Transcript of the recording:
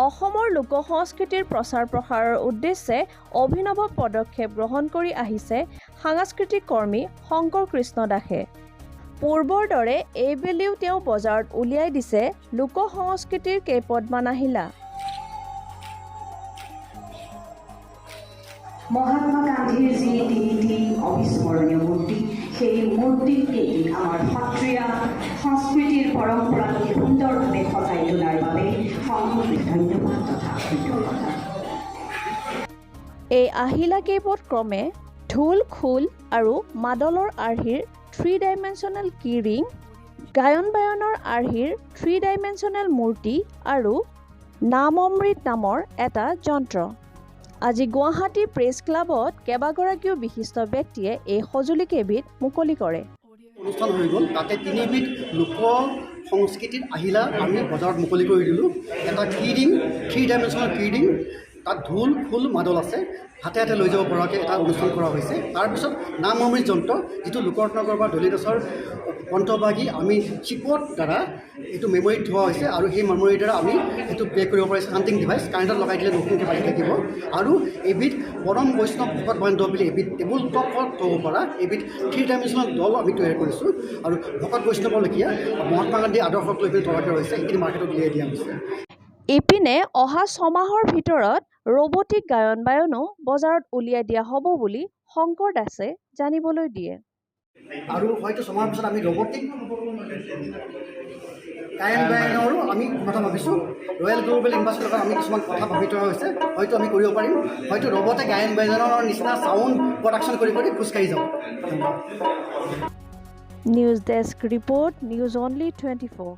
অসমৰ লোক সংস্কৃতিৰ প্ৰচাৰ প্ৰসাৰৰ উদ্দেশ্যে অভিনৱ পদক্ষেপ গ্ৰহণ কৰি আহিছে সাংস্কৃতিক কৰ্মী শংকৰ কৃষ্ণ দাসে। পূৰ্বৰ দৰে এইবেলিও তেওঁ বজাৰত উলিয়াই দিছে লোক সংস্কৃতিৰ কেইপদমান আহিলা। মহাত্মা গান্ধীৰ যি তিনিটি অবিস্মৰণীয় মূৰ্তি, সেই মূৰ্তি কেইটিক আমাৰ সত্ৰীয়া সংস্কৃতিৰ পৰম্পৰাক অতি সুন্দৰভাৱে সজাই তোলাৰ বাবে সংঘক ধন্যবাদ তথা কৃতজ্ঞতা। এই আহিলা কেইপদ ক্ৰমে ঢোল, খোল আৰু মাদলৰ আৰ্হিৰ থ্ৰী ডাইমেনশ্যনেল কী ৰিং, গায়ন বায়নৰ আৰ্হিৰ থ্ৰী ডাইমেনশ্যনেল মূৰ্তি আৰু নাম অমৃত নামৰ এটা যন্ত্ৰ। আজি গুৱাহাটী প্ৰেছ ক্লাবত কেইবাগৰাকীও বিশিষ্ট ব্যক্তিয়ে এই সঁজুলি কেইবিধ মুকলি কৰে। অনুষ্ঠান হৈ গ'ল। তাতে তিনিবিধ লোক সংস্কৃতিৰ আহিলা আমি বজাৰত মুকলি কৰি দিলোঁ। এটা key ring, three dimensional key ring, তাত ঢোল, খোল, মাদল আছে। হাতে হাতে লৈ যাব পৰাকৈ এটা অনুষ্ঠান কৰা হৈছে। তাৰপিছত নাম অমৃত যন্ত্ৰ, যিটো লোকৰত্নকৰ বা ডলী দাসৰ কণ্ঠভাগী আমি চিপৰ দ্বাৰা এইটো মেমৰিত থোৱা হৈছে আৰু সেই মেমৰিৰ দ্বাৰা আমি সেইটো প্লে কৰিব পাৰিছোঁ। চাণ্টিং ডিভাইচ, কাৰেণ্টত লগাই দিলে নতুনকৈ বাজি থাকিব। আৰু এবিধ পৰম বৈষ্ণৱ ভকত বান্ধৱ বুলি এবিধ টেবুল টপত থ'ব পৰা এবিধ থ্ৰী ডাইমেনশ্যনেল ডল আমি তৈয়াৰ কৰিছোঁ আৰু ভকত বৈষ্ণৱৰ লেখীয়া মহাত্মা গান্ধীৰ আদৰ্শক লৈ পিনি তৈয়াৰ কৰা হৈছে। এইখিনি মাৰ্কেটত উলিয়াই দিয়া হৈছে। ইপিনে অহা 6 মাহৰ ভিতৰত ৰবটিক গায়ন বায়নো বজাৰত উলিয়াই দিয়া হ'ব বুলি শংকৰ দাসে জানিবলৈ দিয়ে। আৰু হয়তো 6 মাহৰ পিছত আমি ৰবটিক গায়ন বায়নৰো আমি কথা ভাবিছোঁ। ৰয়েল গ্ল'বেল ইনভেষ্টৰ লগত আমি কিছুমান কথা ভাবি থোৱা হৈছে। হয়তো আমি কৰিব পাৰিম। হয়তো ৰবটে গায়ন বায়নৰ নিচিনা চাউণ্ড প্ৰডাকশ্যন কৰি কৰি খোজকাঢ়ি যাব। ধন্যবাদ। News desk report, News Only 24.